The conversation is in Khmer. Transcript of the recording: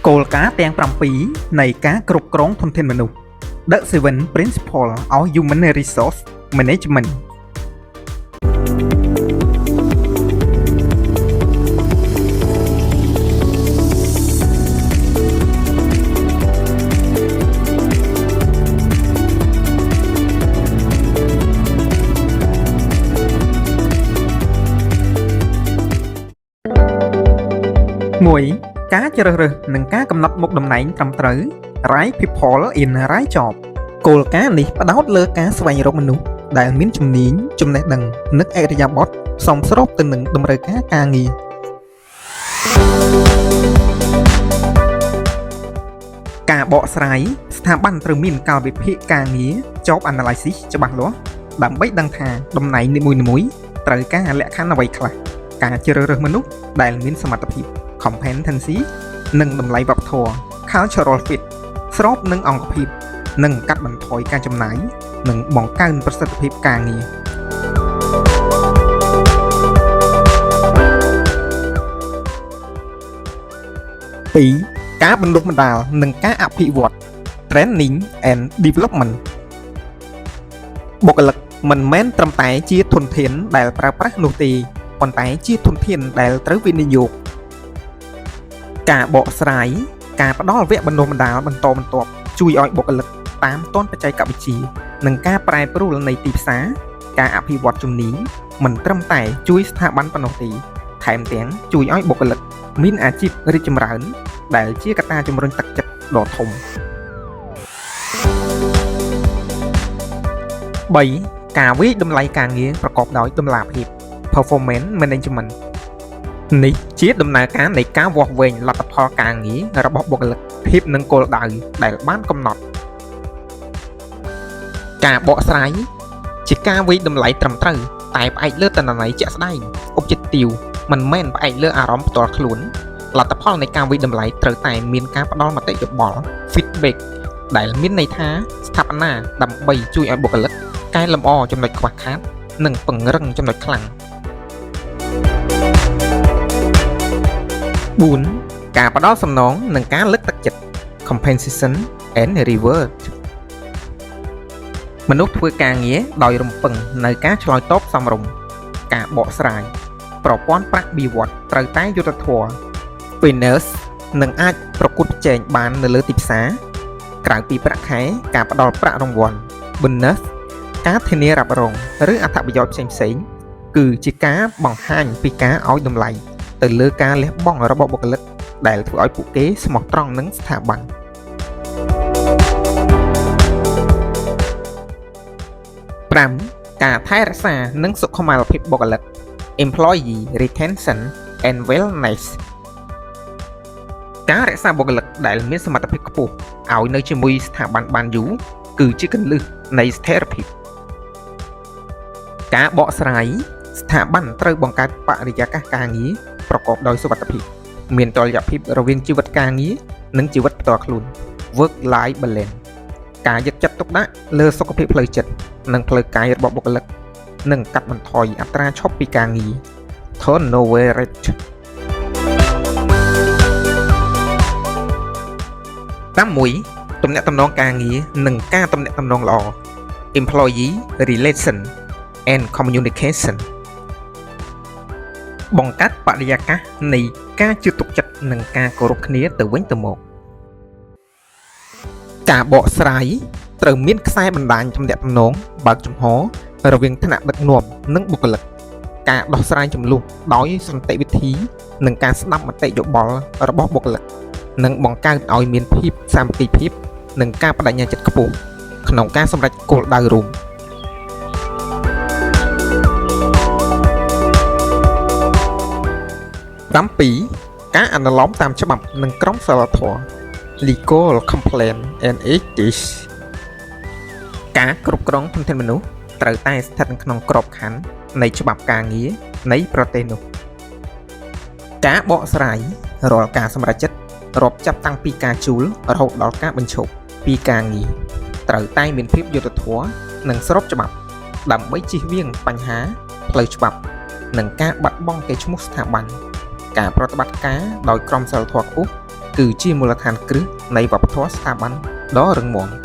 គោលការណ៍ទាំង7នៃការគ្រប់គ្រងធនធានមនុស្ស The Seven Principles of Human Resource Management 1ការជ្រើសរើសនិងការកំណត់មុខតំណែងត្រឹមត្រូវ Right people in right job គោលការណ៍នេះផ្ដោតលើការស្វែងរកមនុស្សដែលមានជំនាញចំណេះដឹងនិងឥរិយាបថសមស្របទៅនឹងតម្រូវការការងារការបកស្រាយស្ថាប័នត្រូវមានកាលវិភាគការងារ Job Analysis ច្បាស់លាស់ដើម្បីដឹងថាតំណែងនីមួយៗត្រូវការលក្ខខណ្ឌអ្វីខ្លះការជ្រើសរើសមនុស្សដែលមានសមត្ថភាព competency និងតម្លៃវប្បធម៌ cultural fit ស្របនឹងអង្គភាពនិងកាត់បន្ថយការចំណាយនិងបង្កើនប្រសិទ្ធភាពការងារ2ការបណ្ដុះបណ្ដាលនិងការអភិវឌ្ឍ Training and Development បុគ្គលិកមិនមែនត្រឹមតែជាធនធានដែលប្រើប្រាស់នោះទេប៉ុន្តែជាធនធានដែលត្រូវវិនិយោគការបកស្រាយការផ្ដល់វគ្គបណ្ដុះបណ្ដាលបន្តបន្ទាប់ជួយឲ្យបុគ្គលិកតាមទាន់បច្ចេកវិទ្យានិងការប្រែប្រួលនៃទីផ្សារការអភិវឌ្ឍជំនាញមិនត្រឹមតែជួយស្ថាប័នប៉ុណ្ណោះទេថែមទាំងជួយឲ្យបុគ្គលិកមានអាជីពរីកចម្រើនដែលជាកត្តាជំរុញទឹកចិត្តដ៏ធំ3ការវាយតម្លៃការងារប្រកបដោយតម្លាភាព Performance Management នេះជាដំណើរការនៃការវាស់វែងលទ្ធផលការងាររបស់បុគ្គលិកធៀបនឹងគោលដៅដែលបានកំណត់ការបកស្រាយជាការវាយតម្លៃត្រឹមត្រូវតែផ្អែកលើទិន្នន័យជាក់ស្ដែង objective មិនមែនផ្អែកលើអារម្មណ៍ផ្ទាល់ខ្លួនលទ្ធផលនៃការវាយតម្លៃត្រូវតែមានការផ្ដល់មតិយោបល់ feedback ដែលមានន័យថាស្ថាបនាដើម្បីជួយឲ្យបុគ្គលិកកែលម្អចំណុចខ្វះខាតនិងពង្រឹងចំណុចខ្លាំង4ការផ្ដល់សំណងនិងការលើកទឹកចិត្ត compensation and reward មនុស្សធ្វើការងារដោយរំពឹងនៅការឆ្លើយតបសមរម្យការបកស្រាយប្រព័ន្ធប្រាក់បៀវត្សត្រូវតែយុត្តិធម៌ Fairness និងអាចប្រកួតប្រជែងបាននៅលើទីផ្សារក្រៅពីប្រាក់ខែការផ្ដល់ប្រាក់រង្វាន់ bonus ការធានារ៉ាប់រងឬអត្ថប្រយោជន៍ផ្សេងៗគឺជាការបង្ហាញពីការឲ្យតម្លៃទៅលើការលះបង់របស់បុគ្គលិកដែលធ្វើឲ្យពួកគេស្មោះត្រង់នឹងស្ថាប័ន5ការថែរក្សានិងសុខុមាលភាពបុគ្គលិក Employee Retention and Wellness ការរក្សាបុគ្គលិកដែលមានសមត្ថភាពខ្ពស់ឲ្យនៅជាមួយស្ថាប័នបានយូរគឺជាគន្លឹះនៃស្ថិរភាពការបកស្រាយស្ថាប័នត្រូវបង្កើតបរិយាកាសការងារប្រកបដោយសុវត្ថិភាពមានតុល្យភាពរវាងជីវិតការងារនិងជីវិតផ្ទាល់ខ្លួន Work Life Balance ការយកចិត្តទុកដាក់លើសុខភាពផ្លូវចិត្តនិងផ្លូវកាយរបស់បុគ្គលិកនិងកាត់បន្ថយអត្រាឈប់ពីការងារ Turnover rate 6ទំនាក់ទំនងការងារនិងការទំនាក់ទំនងល្អ Employee Relation and Communication បង្កើតបរិយាកាសនៃការជឿទុកចិត្តនិងការគោរពគ្នាទៅវិញទៅមកការបកស្រាយត្រូវមានខ្សែបណ្ដាញទំនាក់ទំនងបើកចំហរវាងថ្នាក់ដឹកនាំនិងបុគ្គលិកការដោះស្រាយជម្លោះដោយសន្តិវិធីនិងការស្ដាប់មតិយោបល់របស់បុគ្គលិកនិងបង្កើតឲ្យមានភាពសាមគ្គីភាពនិងការប្តេជ្ញាចិត្តខ្ពស់ក្នុងការសម្រេចគោលដៅរួម7ការអនុលោមតាមច្បាប់និងក្រមសីលធម៌ Legal Compliance and Ethics ការគ្រប់គ្រងធនធានមនុស្សត្រូវតែស្ថិតក្នុងក្របខ័ណ្ឌនៃច្បាប់ការងារនៃប្រទេសនោះការបកស្រាយរាល់ការសម្រេចចិត្តរាប់ចាប់តាំងពីការជួលរហូតដល់ការបញ្ឈប់ពីការងារត្រូវតែមានភាពយុត្តិធម៌និងស្របច្បាប់ដើម្បីជៀសវាងបញ្ហាផ្លូវច្បាប់និងការបាត់បង់កេរ្តិ៍ឈ្មោះស្ថាប័នការប្រតិបត្តិការដោយក្រមសីលធម៌ខ្ពស់គឺ គឺជាមូលដ្ឋានគ្រឹះនៃវប្បធម៌ស្ថាប័នដ៏រឹងមាំ។